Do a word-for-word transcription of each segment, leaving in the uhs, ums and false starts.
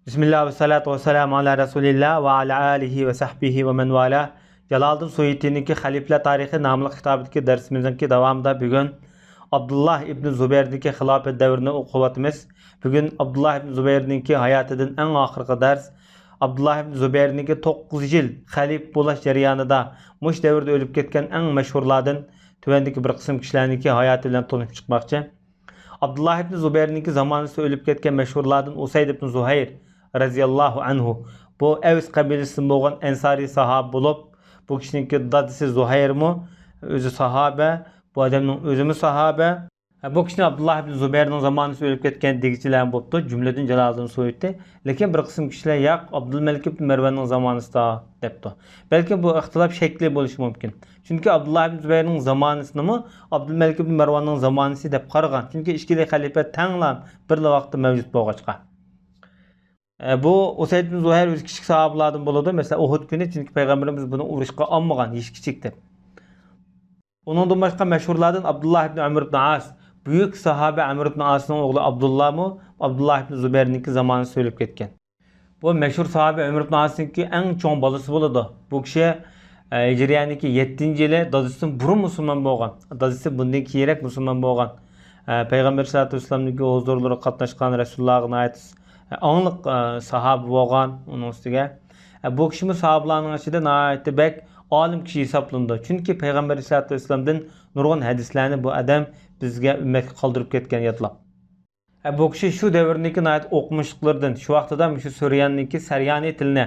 بىسمىللا ۋەسسالاتۇ ۋەسسالامۇ ئالا رەسۇلىللا ۋە ئالا ئالىھى ۋە سەھبىھى ۋە مەن ۋالا. جالالىدىن سۇيۇتىنىڭكى خەلىپىلەر تارىخى ناملىق كىتابىدىكى دەرسىمىزنىڭكى داۋامىدا بۈگۈن ئابدۇللا ئىبنى زۇبەيرنىڭكى خىلاپەت دەۋرىنى ئوقۇۋاتىمىز. بۈگۈن ئابدۇللا ئىبنى زۇبەيرنىڭكى ھاياتىدىن ئەڭ ئاخىرقى دەرس. ئابدۇللا ئىبنى زۇبەيرنىڭكى توققۇز يىل خەلىپە بولاش جەريانىدا مۇشۇ دەۋردە ئۆلۈپ كەتكەن ئەڭ مەشھۇرلاردىن تۆۋەندىكى بىر قىسىم كىشىلەرنىڭكى ھاياتى بىلەن تونۇشۇپ چىقماقچى. ئابدۇللا ئىبنى زۇبەيرنىڭكى زامانىسىدا ئۆلۈپ كەتكەن مەشھۇرلاردىن ئۇسەيد ئىبنى زۇھەير رەزىياللاھۇ ئەنھۇ. بۇ ئەۋس قەبىلىسىدىن بولغان ئەنسارىي ساھابە بولۇپ، بۇ كىشىنىڭكى دادىسى زۇھەيرمۇ ئۆزى ساھابە، بۇ ئادەمنىڭ ئۆزىمۇ ساھابە. بۇ كىشىنى ئابدۇللا ئىبنى زۇبەيرنىڭ زامانىسىدا ئۆلۈپ كەتكەن دېگۈچىلەر بولۇپتۇ، جۈملىدىن جالالىدىن سۇيۇتى. لېكىن بىر قىسىم كىشىلەر ياق، ئابدۇلمەلىك ئىبنى مەرۋاننىڭ زامانىسىدا دەپتۇ. بەلكىم بۇ ئىختىلاپ شەكلى بولۇشى مۇمكىن. چۈنكى ئابدۇللا ئىبنى زۇبەيرنىڭ زامانىسىنىمۇ ئابدۇلمەلىك ئىبنى مەرۋاننىڭ زامانىسى دەپ قارىغان. چۈنكى ئىككىلى خەلىپە تەڭلا بىرلا ۋاقىتتا مەۋجۇت بولغاچقا. ئە، بۇ ئۇسەيد ئىبنى زۇھەير ئۆزى كىچىك ساھابىلاردىن بولىدۇ. مەسىلەن، ئۇھۇد كۈنى، چۈنكى پەيغەمبىرىمىز بۇنى ئۇرۇشقا ئالمىغان، يېشى كىچىك دەپ. ئۇنىڭدىن باشقا مەشھۇرلاردىن ئابدۇللا ئىبنى ئەمر ئىبنى ئاس، بۈيۈك ساھابە ئەمر ئىبنى ئاسنىڭ ئوغلى ئابدۇللامۇ ئابدۇللا ئىبنى زۇبەيرنىڭكى زامانىسىدا ئۆلۈپ كەتكەن. بۇ مەشھۇر ساھابە ئەمر ئىبنى ئاسنىڭكى ئەڭ چوڭ بالىسى بولىدۇ. بۇ كىشى، ئە، ھىجرىيەنىڭكى يەتتىنچى يىلى دادىسىدىن بۇرۇن مۇسۇلمان بولغان. دادىسى بۇندىن كېيىنرەك مۇسۇلمان بولغان. ئە، پەيغەمبەر سەللەللاھۇ ئەلەيھى ۋەسەللەمنىڭكى ھۇزۇرلىرىغا قاتناشقان، رەسۇلۇللاغا ناھايىتى، ئە، ئاڭلىق، ئە، ساھابە بولغان. ئۇنىڭ ئۈستىگە، ئە، بۇ كىشىمۇ ساھابىلارنىڭ ئىچىدە ناھايىتى بەك ئالىم كىشى ھېسابلىنىدۇ. چۈنكى پەيغەمبەر ئەلەيھىسسالاتۇ ۋەسسالامدىن نۇرغۇن ھەدىسلەرنى بۇ ئادەم بىزگە، ئۈممەتكە قالدۇرۇپ كەتكەن يادلاپ. ئە، بۇ كىشى شۇ دەۋرنىڭكى ناھايىتى ئوقۇمۇشلۇقلىرىدىن، شۇ ۋاقتىدا مۇشۇ سۈرياننىڭكى سەريانى تىلىنى،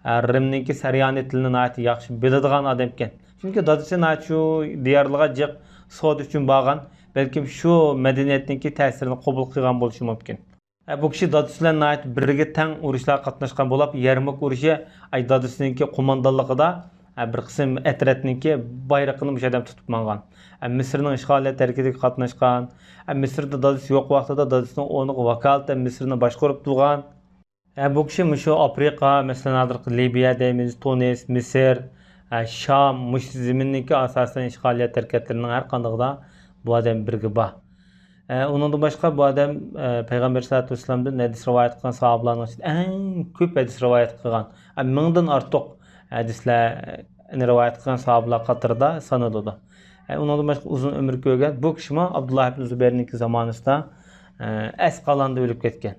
ئە، رىمنىڭكى سەريانى تىلىنى ناھايىتى ياخشى بىلىدىغان ئادەمكەن. چۈنكى دادىسى ناھايىتى شۇ دىيارلارغا جىق سودا ئۈچۈن بارغان، بەلكىم شۇ مەدەنىيەتنىڭكى تەسىرىنى قوبۇل قىلغان بولۇشى مۇمكىن. ئە، بۇ كىشى دادىسى بىلەن ناھايىتى بىرگە تەڭ ئۇرۇشلارغا قاتناشقان بولۇپ، يەرمۇك ئۇرۇشى، ئە، دادىسىنىڭكى قوماندانلىقىدا، ئە، بىر قىسىم ئەترەتنىڭكى بايرىقىنى مۇشۇ ئادەم تۇتۇپ ماڭغان. ئە، مىسىرنىڭ ئىشغالىيەت ھەرىكىتىگە قاتناشقان. ئە، مىسىردا دادىسى يوق ۋاقتىدا دادىسىنىڭ ئورنىغا ۋاكالىتەن مىسىرنى باشقۇرۇپ تۇرغان. ئە، بۇ كىشى مۇشۇ ئافرىقا، مەسىلەن، ھازىرقى لىبىيە دەيمىز، تۇنىس، مىسىر، ئە، شام، مۇشۇ زېمىننىڭكى ئاساسەن ئىشغالىيەت ھەرىكەتلىرىنىڭ ھەر قاندىقىدا بۇ ئادەم بىرگە بار. ئە، ئۇنىڭدىن باشقا بۇ ئادەم، ئە، پەيغەمبەر سەللەللاھۇ ئەلەيھى ۋەسەللەمدىن ھەدىس رىۋايەت قىلغان ساھابىلارنىڭ ئىچىدە ئەڭ كۆپ ھەدىس رىۋايەت قىلغان، ئە، مىڭدىن ئارتۇق ھەدىسلەرنى رىۋايەت قىلغان ساھابىلار قاتارىدا سانىلىدۇ. ئە، ئۇنىڭدىن باشقا ئۇزۇن ئۆمۈر كۆرگەن بۇ كىشىمۇ ئابدۇللا ئىبنى زۇبەيرنىڭكى زامانىسىدا، ئە، ئەسقالاندا ئۆلۈپ كەتكەن.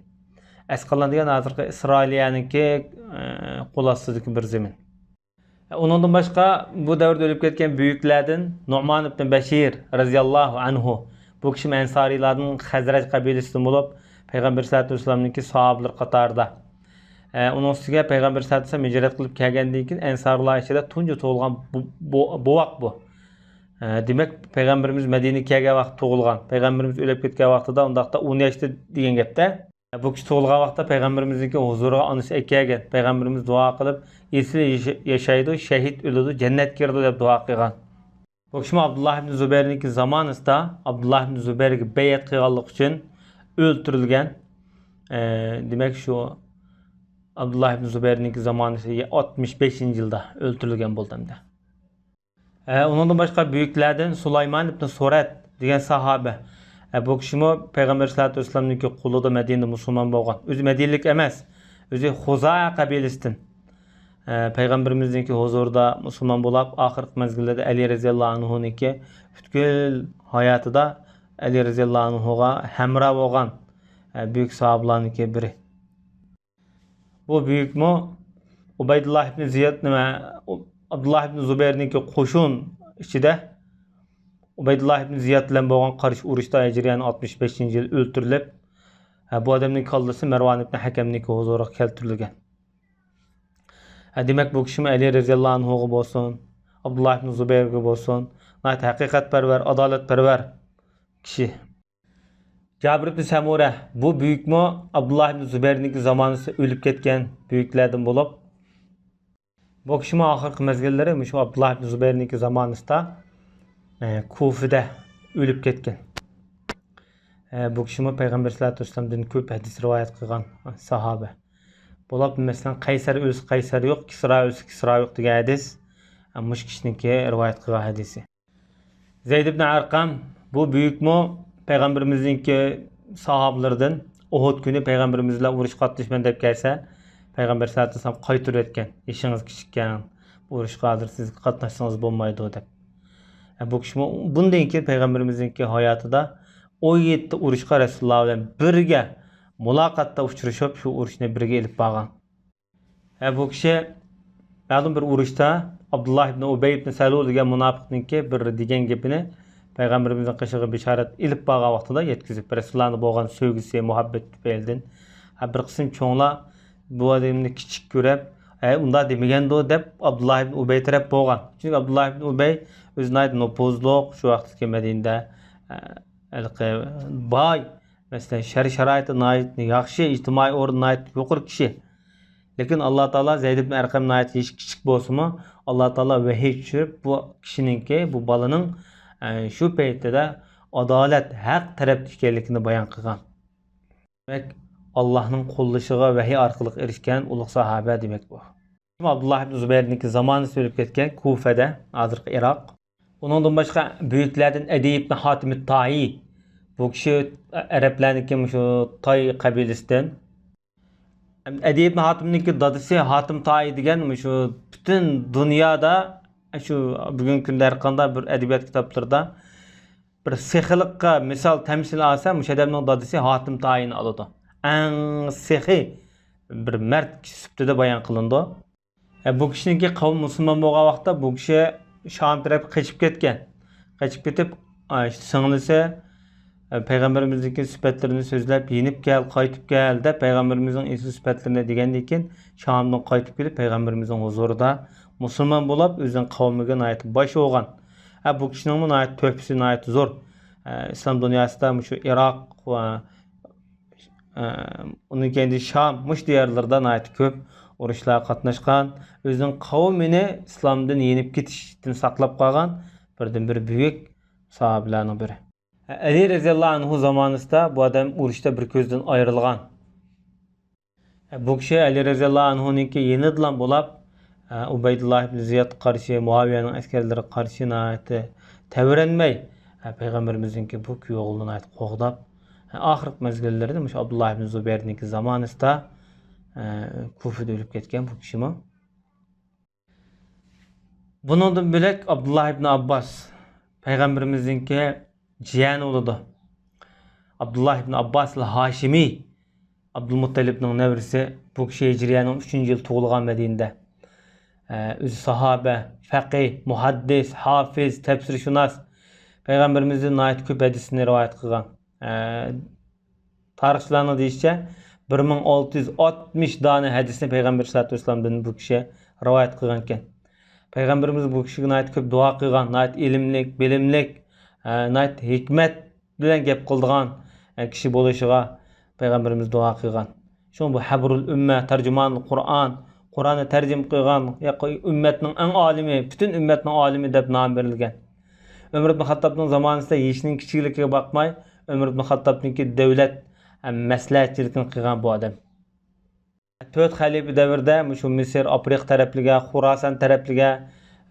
ئەسقالان دېگەن ھازىرقى ئىسرائىلىيەنىڭكى، ئە، قول ئاستىدىكى بىر زېمىن. ئۇنىڭدىن باشقا، بۇ دەۋردە ئۆلۈپ كەتكەن بۈيۈكلەردىن نۇئمان ئىبنى بەشىر رەزىياللاھۇ ئەنھۇ. بۇ كىشىمۇ ئەنسارىيلاردىن، خەزرەج قەبىلىسىدىن بولۇپ، پەيغەمبەر سەللەللاھۇ ئەلەيھى ۋەسەللەمنىڭكى ساھابىلىرى قاتارىدا. ئە، ئۇنىڭ ئۈستىگە پەيغەمبەر سەللەللاھۇ ئەلەيھى ۋەسەللەم ھىجرەت قىلىپ كەلگەندىن كېيىن ئەنسارلار ئىچىدە تۇنجى تۇغۇلغان بو-، بو-، بوۋاق بۇ. ئە، دېمەك، پەيغەمبىرىمىز مەدىنىگە كەلگەن ۋاقىت تۇغۇلغان. پەيغەمبىرىمىز ئۆلۈپ كەتكەن ۋاقتىدا ئۇنداقتا ئون ياشتا دېگەن گەپتە. بۇ كىشى تۇغۇلغان ۋاقىتتا پەيغەمبىرىمىزنىڭكى ھۇزۇرىغا ئانىسى ئەكەلگەن. پەيغەمبىرىمىز دۇئا قىلىپ، ئېسىل ياشا-، ياشايدۇ، شەھىد ئۆلىدۇ، جەننەتكە كىرىدۇ دەپ دۇئا قىلغان. بۇ كىشىمۇ ئابدۇللا ئىبنى زۇبەيرنىڭكى زامانىسىدا ئابدۇللا ئىبنى زۇبەيرگە بەيئەت قىلغانلىقى ئۈچۈن ئۆلتۈرۈلگەن. ئە، دېمەك، شۇ ئابدۇللا ئىبنى زۇبەيرنىڭكى زامانىسى ئاتمىش بەشىنچى يىلدا ئۆلتۈرۈلگەن بولدى ئەمدى. ئە، ئۇنىڭدىن باشقا بۈيۈكلەردىن سۇلايمان ئىبنى سۇرەت دېگەن ساھابە. ئە، بۇ كىشىمۇ پەيغەمبەر سەللەللاھۇ ئەلەيھى ۋەسەللەمنىڭكى قولىدا مەدىنىدە مۇسۇلمان بولغان. ئۆزى مەدىنىلىك ئەمەس. ئۆزى خۇزائە قەبىلىسىدىن. ئە، پەيغەمبىرىمىزنىڭكى ھۇزۇرىدا مۇسۇلمان بولاپ، ئاخىرقى مەزگىللەردە ئەلى رەزىياللاھۇ ئەنھۇنىڭكى پۈتكۈل ھاياتىدا ئەلى رەزىياللاھۇ ئەنھۇغا ھەمراھ بولغان، ئە، بۈيۈك ساھابىلارنىڭكى بىرى. بۇ بۈيۈكمۇ ئۇبەيدۇللا ئىبنى زىياد، نېمە، ئابدۇللا ئىبنى زۇبەيرنىڭكى قوشۇن ئىچىدە ئۇبەيدۇللا ئىبنى زىياد بىلەن بولغان قارشى ئۇرۇشتا ھىجرىيەنىڭ ئاتمىش بەشىنچى يىلى ئۆلتۈرۈلۈپ، ھە، بۇ ئادەمنىڭ كاللىسى مەرۋان ئىبنى ھەكەمنىڭكى ھۇزۇرىغا كەلتۈرۈلگەن. ھە، دېمەك، بۇ كىشىمۇ ئەلى رەزىياللاھۇ ئەنھۇغا بولسۇن، ئابدۇللا ئىبنى زۇبەيرگە بولسۇن، ناھايىتى ھەقىقەتپەرۋەر، ئادالەتپەرۋەر كىشى. جابىر ئىبنى سەمۇرە، بۇ بۈيۈكمۇ ئابدۇللا ئىبنى زۇبەيرنىڭكى زامانىسىدا ئۆلۈپ كەتكەن بۈيۈكلەردىن بولۇپ، بۇ كىشىمۇ ئاخىرقى مەزگىللىرى مۇشۇ ئابدۇللا ئىبنى زۇبەيرنىڭكى زامانىسىدا، ئە، كۇفىدە ئۆلۈپ كەتكەن. ئە، بۇ كىشىمۇ پەيغەمبەر سەللەللاھۇ ئەلەيھى ۋەسەللەمدىن كۆپ ھەدىس رىۋايەت قىلغان ساھابە. بولۇپ، مەسىلەن، قەيسەر ئۆلسە قەيسەر يوق، كىسرا ئۆلسە كىسرا يوق دېگەن ھەدىس، ئە، مۇشۇ كىشىنىڭكى رىۋايەت قىلغان ھەدىسى. زەيد ئىبنى ئەرقەم، بۇ بۈيۈكمۇ پەيغەمبىرىمىزنىڭكى ساھابىلىرىدىن، ئۇھۇد كۈنى پەيغەمبىرىمىز بىلەن ئۇرۇشقا قاتنىشىمەن دەپ كەلسە، پەيغەمبەر سەللەللاھۇ ئەلەيھى ۋەسەللەم قايتۇرۇۋەتكەن، يېشىڭىز كىچىككەن، بۇ ئۇرۇشقا ھازىر سىز قاتناشسىڭىز بولمايدۇ دەپ. ئە، بۇ كىشىمۇ بۇندىن كېيىن پەيغەمبىرىمىزنىڭكى ھاياتىدا ئون يەتتە ئۇرۇشقا رەسۇلۇللا بىلەن بىرگە مۇلاقاتتا ئۇچرىشىپ، شۇ ئۇرۇشنى بىرگە ئېلىپ بارغان. ھە، بۇ كىشى مەلۇم بىر ئۇرۇشتا ئابدۇللا ئىبن ئۇبەي ئىبن سەلۇل دېگەن مۇناپىقنىڭكى بىر دېگەن گېپىنى پەيغەمبىرىمىزنىڭ قېشىغا بىشارەت ئېلىپ بارغان ۋاقتىدا يەتكۈزۈپ، رەسۇلۇللانى بولغان سۆيگۈسى، مۇھەببىتى تۈپەيلىدىن، ھە، بىر قىسىم چوڭلار بۇ ئادەمنى كىچىك كۆرۈپ، ھە، ئۇنداق دېمىگەندۇ دەپ ئابدۇللا ئىبن ئۇبەي تەرەپ بولغان. چۈنكى ئابدۇللا ئىبن ئۇبەي ئۆزى ناھايىتى نوپۇزلۇق، شۇ ۋاقىتتىكى مەدىنىدە، ھە، ھېلىقى باي، مەسىلەن، شەرت-شارائىتى ناھايىتى ياخشى، ئىجتىمائىي ئورنى ناھايىتى يۇقىرى كىشى. لېكىن ئاللا تائالا زەيد ئىبن ئەرقەم ناھايىتى يېشى كىچىك بولسىمۇ، ئاللا تائالا ۋەھىي چۈشۈرۈپ، بۇ كىشىنىڭكى، بۇ بالىنىڭ، ئە، شۇ پەيتتە ئادالەت، ھەق تەرەپتە ئىكەنلىكىنى بايان قىلغان. دېمەك، ئاللانىڭ قوللىشىغا ۋەھىي ئارقىلىق ئېرىشكەن ئۇلۇغ ساھابە دېمەك بۇ. ئابدۇللا ئىبن زۇبەيرنىڭكى زامانىسى ئۆلۈپ كەتكەن كۇفەدە، ھازىرقى ئىراق. ئۇنىڭدىن باشقا بۈيۈكلەردىن ئەدىي ئىبن ھاتىم تائىي. بۇ كىشى ئەرەبلەرنىڭكى مۇشۇ تاي قەبىلىسىدىن. ئەدىي ئىبن ھاتىمنىڭكى دادىسى ھاتىم تائىي دېگەن مۇشۇ پۈتۈن دۇنيادا، شۇ بۈگۈنكى كۈندە ھەر قانداق بىر ئەدەبىيات كىتابلىرىدا بىر سېخىيلىققا مىسال، تەمسىل ئالسا، مۇشۇ ئادەمنىڭ دادىسى ھاتىم تائىينى ئالىدۇ. ئەڭ سېخىي بىر مەرد كىشى سۈپىتىدە بايان قىلىنىدۇ. ئە، بۇ كىشىنىڭكى قەۋمى مۇسۇلمان بولغان ۋاقىتتا بۇ كىشى شام تەرەپكە قېچىپ كەتكەن. قېچىپ كېتىپ، ئە، سىڭلىسى، ئە، پەيغەمبىرىمىزنىڭكى سۈپەتلىرىنى سۆزلەپ، «يېنىپ كەل، قايتىپ كەل» دەپ، پەيغەمبىرىمىزنىڭ ئېسىل سۈپەتلىرىنى دېگەندىن كېيىن، شامدىن قايتىپ كېلىپ، پەيغەمبىرىمىزنىڭ ھۇزۇرىدا مۇسۇلمان بولۇپ، ئۆزىنىڭ قەۋمىگە ناھايىتى باش بولغان. ئە، بۇ كىشىنىڭمۇ ناھايىتى تۆھپىسى ناھايىتى زور. ئە، ئىسلام دۇنياسىدا مۇشۇ ئىراق ۋە ئۇنىڭ كەينىدە شام، مۇشۇ دىيارلىرىدا ناھايىتى كۆپ ئۇرۇشلارغا قاتناشقان، ئۆزىنىڭ قەۋمىنى ئىسلامدىن يېنىپ كېتىشتىن ساقلاپ قالغان بىردىنبىر بۈيۈك ساھابىلەرنىڭ بىرى. ئەلى رەزىياللاھۇ ئەنھۇ زامانىسىدا بۇ ئادەم ئۇرۇشتا بىر كۆزدىن ئايرىلغان. بۇ كىشى ئەلى رەزىياللاھۇ ئەنھۇنىڭكى يېنىدىلا بولاپ، ئۇبەيدۇللا ئىبن زىيادقا قارشى، مۇئاۋىيەنىڭ ئەسكەرلىرىگە قارشى ناھايىتى تەۋرەنمەي، پەيغەمبىرىمىزنىڭكى بۇ يولىنى ناھايىتى قوغداپ، ئاخىرقى مەزگىللىرىدە مۇشۇ ئابدۇللا ئىبن زۇبەيرنىڭكى زامانىسىدا، كۇفىدا ئۆلۈپ كەتكەن بۇ كىشىمۇ. بۇنىڭدىن بۆلەك ئابدۇللا ئىبن ئابباس، پەيغەمبىرىمىزنىڭكى جىيەنى بولىدۇ. ئابدۇللا ئىبن ئابباس ئەل ھاشىمىي، ئابدۇلمۇتتەلىپنىڭ نەۋرىسى، بۇ كىشى ھىجرىيەنىڭ ئۈچىنچى يىلى تۇغۇلغان مەدىنىدە. ئە، ئۆزى ساھابە، فەقىھ، مۇھەددىس، ھافىز، تەپسىرشۇناس. پەيغەمبىرىمىزدىن ناھايىتى كۆپ ھەدىسنى رىۋايەت قىلغان. ئە، تارىخچىلارنىڭ دېيىشىچە، بىر مىڭ ئالتە يۈز ئاتمىش دانە ھەدىسنى پەيغەمبەر سەللەللاھۇ ئەلەيھى ۋەسەللەمدىن بۇ كىشى رىۋايەت قىلغانىكەن. پەيغەمبىرىمىز بۇ كىشىگە ناھايىتى كۆپ دۇئا قىلغان، ناھايىتى ئىلىملىك، بىلىملىك، ئە، ناھايىتى ھېكمەت بىلەن گەپ قىلىدىغان، ئە، كىشى بولۇشىغا پەيغەمبىرىمىز دۇئا قىلغان. شۇڭا بۇ ھەبرۇل ئۈممە، تەرجىمانۇل قۇرئان، قۇرئاننى تەرجىمە قىلغان، يا، ئۈممەتنىڭ ئەڭ ئالىمى، پۈتۈن ئۈممەتنىڭ ئالىمى دەپ نام بېرىلگەن. ئۆمەر ئىبن خەتتابنىڭ زامانىسىدا يېشىنىڭ كىچىكلىكىگە باقماي، ئۆمەر ئىبن خەتتابنىڭكى دۆلەت ھەم مەسلىھەتچىلىكىنى قىلغان بۇ ئادەم. تۆت خەلىپە دەۋرىدە مۇشۇ مىسىر، ئافرىقا تەرەپلىرىگە، خۇراسان تەرەپلىرىگە،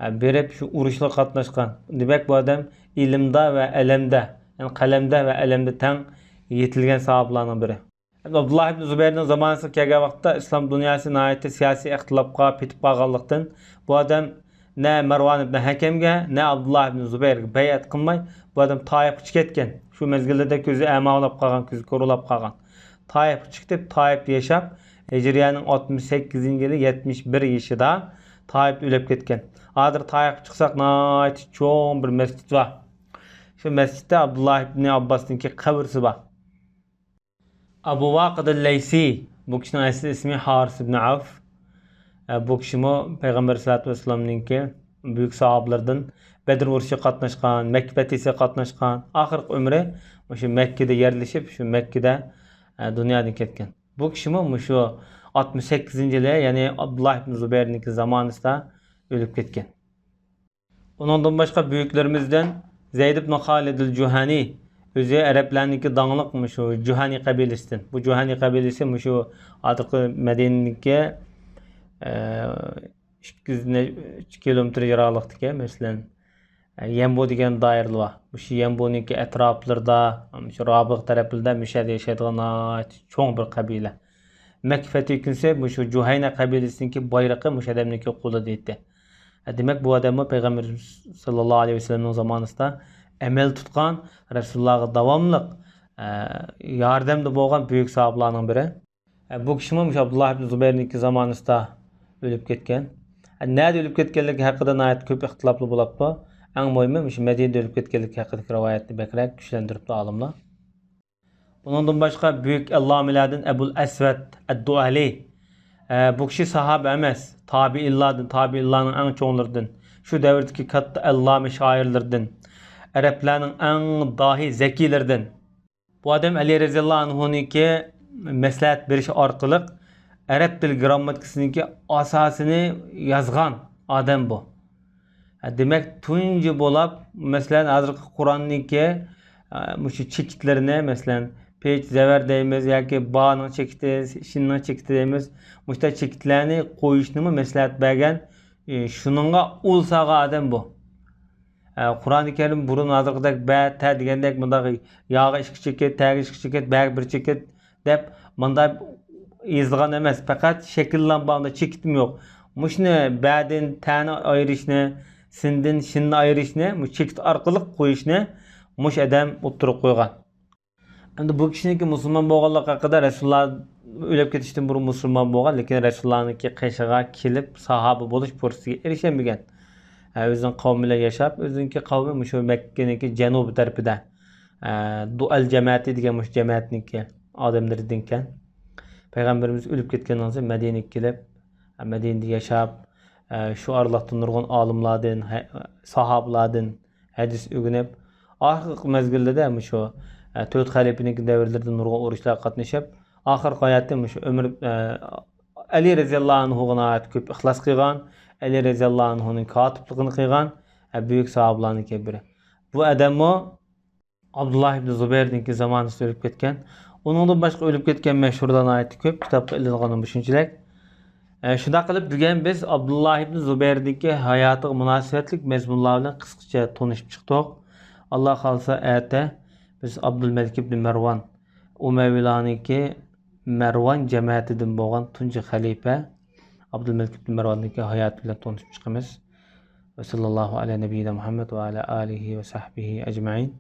ئە، بېرىپ شۇ ئۇرۇشلارغا قاتناشقان. دېمەك، بۇ ئادەم ئىلىمدا ۋە ئەلەمدە، يەنى قەلەمدە ۋە ئەلەمدە تەڭ يېتىلگەن ساھابىلارنىڭ بىرى. ئابدۇللا ئىبن زۇبەيرنىڭ زامانىسىغا كەلگەن ۋاقىتتا ئىسلام دۇنياسى ناھايىتى سىياسىي ئىختىلاپقا پېتىپ قالغانلىقتىن، بۇ ئادەم نە مەرۋان ئىبن ھەكەمگە، نە ئابدۇللا ئىبن زۇبەيرگە بەيئەت قىلماي، بۇ ئادەم تائىفقا چىقىپ كەتكەن. شۇ مەزگىلدە كۆزى ئەما بولاپ قالغان، كۆزى كور بولاپ قالغان. تائىفقا چىقىپ، تائىفتا ياشاپ، ھىجرىيەنىڭ ئاتمىش سەككىزىنچى يىلى يەتمىش بىر يېشىدا تائىفتا ئۆلۈپ كەتكەن. ھازىر تائىفقا چىقساق، ناھايىتى چوڭ بىر مەسچىت بار. شۇ مەسچىتتە ئابدۇللا ئىبن ئابباسنىڭكى قەبرىسى بار. ئەبۇ ۋاقىد ئەل-لەيسى، بۇ كىشىنىڭ ئەسلى ئىسمى ھارىس ئىبن ئەۋف. ئە، بۇ كىشىمۇ پەيغەمبەر سەللەللاھۇ ئەلەيھى ۋەسەللەمنىڭكى بۈيۈك ساھابىلىرىدىن، بەدر ئۇرۇشىغا قاتناشقان، مەككە پەتھىسىگە قاتناشقان، ئاخىرقى ئۆمرى مۇشۇ مەككىدە يەرلىشىپ، شۇ مەككىدە، ئە، دۇنيادىن كەتكەن. بۇ كىشىمۇ مۇشۇ ئاتمىش سەككىزىنچى يىلى، يەنى ئابدۇللا ئىبن زۇبەيرنىڭكى زامانىسىدا ئۆلۈپ كەتكەن. ئۇنىڭدىن باشقا بۈيۈكلىرىمىزدىن زەيد ئىبن خالىد ئەل جۇھانى، ئۆزى ئەرەبلەرنىڭكى داڭلىق مۇشۇ جۇھانى قەبىلىسىدىن. بۇ جۇھانى قەبىلىسى مۇشۇ ھازىرقى مەدىنىدىكى، ئە، ئىككى يۈز نەچچە كىلومېتىر يىراقلىقتىكەن. مەسىلەن، يەنبۇ دېگەن دائىرىلەر بار. مۇشۇ يەنبۇنىڭكى ئەتراپلىرىدا، مۇشۇ رابىغ تەرەپلىرىدە مۇشۇ يەردە ياشايدىغان ناھايىتى چوڭ بىر قەبىلە. مەككە پەتھى كۈنسى مۇشۇ جۇھەينە قەبىلىسىنىڭكى بايرىقى مۇشۇ ئادەمنىڭكى قولىدا ئىدى. دېمەك، بۇ ئادەممۇ پەيغەمبىرىمىز ساللاللاھۇ ئەلەيھى ۋەسەللەمنىڭ زامانىسىدا ئەمەل تۇتقان، رەسۇلۇللاغا داۋاملىق ياردەمدە بولغان بۈيۈك ساھابىلارنىڭ بىرى. بۇ كىشىمۇ مۇشۇ ئابدۇللا ئىبن زۇبەيرنىڭكى زامانىسىدا ئۆلۈپ كەتكەن. نەدە ئۆلۈپ كەتكەنلىكى ھەققىدە ناھايىتى كۆپ ئىختىلاپلار بولۇپتۇ. ئەڭ مۇھىمى مۇشۇ مەدىنىدە ئۆلۈپ كەتكەنلىكى ھەققىدىكى رىۋايەتنى بەكرەك كۈچلەندۈرۈپتۇ ئالىملار. ئۇنىڭدىن باشقا بۈيۈك ئەللامىلەردىن ئەبۇل ئەسۋەد ئەددۇئەلى. ئە، بۇ كىشى ساھابە ئەمەس، تابىئىنلاردىن، تابىئىنلارنىڭ ئەڭ چوڭلىرىدىن، شۇ دەۋردىكى كاتتا ئەللامە شائىرلىرىدىن، ئەرەبلەرنىڭ ئەڭ داھىي زەكىيلىرىدىن. بۇ ئادەم ئەلى رەزىياللاھۇ ئەنھۇنىڭكى مەسلىھەت بېرىشى ئارقىلىق ئەرەب تىل گىرامماتىكىسىنىڭكى ئاساسىنى يازغان ئادەم بۇ. ھە، دېمەك، تۇنجى بولاپ، مەسىلەن، ھازىرقى قۇرئاننىڭكى، ئە، مۇشۇ چېكىتلىرىنى، مەسىلەن، پېچ، زەۋەر دەيمىز ياكى بانىڭ چېكىتى، شىننىڭ چېكىتى دەيمىز. مۇشۇنداق چېكىتلەرنى قويۇشنىمۇ مەسلىھەت بەرگەن، ئى، شۇنىڭغا ئۇل سالغان ئادەم بۇ. ئە، قۇرئانى كەرىم بۇرۇن ھازىرقىدەك بە، تە دېگەندەك مۇنداق ياغا ئىككى چېكىت، تەگە ئىككى چېكىت، بەگە بىر چېكىت دەپ مۇنداق يېزىلغان ئەمەس. پەقەت شەكىللەنگەن چېكىتمۇ يوق. مۇشۇنى بەدىن تەنى ئايرىشنى، سىندىن شىننى ئايرىشنى، مۇشۇ چېكىت ئارقىلىق قويۇشنى مۇشۇ ئادەم ئوتتۇرىغا قويغان. ئەمدى بۇ كىشىنىڭكى مۇسۇلمان بولغانلىقى ھەققىدە، رەسۇلۇللا ئۆلۈپ كېتىشتىن بۇرۇن مۇسۇلمان بولغان، لېكىن رەسۇلۇللانىڭكى قېشىغا كېلىپ ساھابە بولۇش پۇرسىتىگە ئېرىشەلمىگەن. ئە، ئۆزىنىڭ قەۋمى بىلەن ياشاپ، ئۆزىنىڭكى قەۋمى مۇشۇ مەككىنىڭكى جەنۇبى تەرىپىدە، ئە، دۇئەل جەمەتى دېگەن مۇشۇ جەمەتنىڭكى ئادەملىرىدىنكەن. پەيغەمبىرىمىز ئۆلۈپ كەتكەندىن سوڭ مەدىنىگە كېلىپ، ئە، مەدىنىدە ياشاپ، ئە، شۇ ئارىلىقتا نۇرغۇن ئالىملاردىن، ھە، ساھابىلاردىن، ھەدىس ئۆگىنىپ، ئاخىرقى مەزگىلدە مۇشۇ، ئە، تۆت خەلىپىنىڭكى دەۋرلىرىدە نۇرغۇن ئۇرۇشلارغا قاتنىشىپ، ئاخىرقى ھاياتى مۇشۇ ئۆمۈر، ئە، ئەلى رەزىياللاھۇ ئەنھۇغا ناھايىتى كۆپ ئىخلاس قىلغان، ئەلى رەزىياللاھۇ ئەنھۇنىڭ كاتىپلىقىنى قىلغان، ئە، بۈيۈك ساھابىلارنىڭكى بىرى. بۇ ئادەممۇ ئابدۇللا ئىبن زۇبەيرنىڭكى زامانىسىدا ئۆلۈپ كەتكەن. ئۇنىڭدىن باشقا ئۆلۈپ كەتكەن مەشھۇرلار ناھايىتى كۆپ، كىتابقا ئېلىنغىنى مۇشۇنچىلىك. ئە، شۇنداق قىلىپ، بۈگۈن بىز ئابدۇللا ئىبن زۇبەيرنىڭكى ھاياتىغا مۇناسىۋەتلىك مەزمۇنلار بىلەن قىسقىچە تونۇشۇپ چىقتۇق. ئاللا خالىسا، ئەتە بىز ئابدۇلمەلىك ئىبن مەرۋان، ئۇمەۋىلارنىڭكى مەرۋان جەمەتىدىن بولغان تۇنجى خەلىپە ئابدۇلمەلىك ئىبن مەرۋاننىڭكى ھاياتى بىلەن تونۇشۇپ چىقىمىز. ۋە ساللاللاھۇ ئەلە نەبىيىنا مۇھەممەد ۋە ئەلە ئالىھى ۋە سەھبىھى ئەجمەئىن.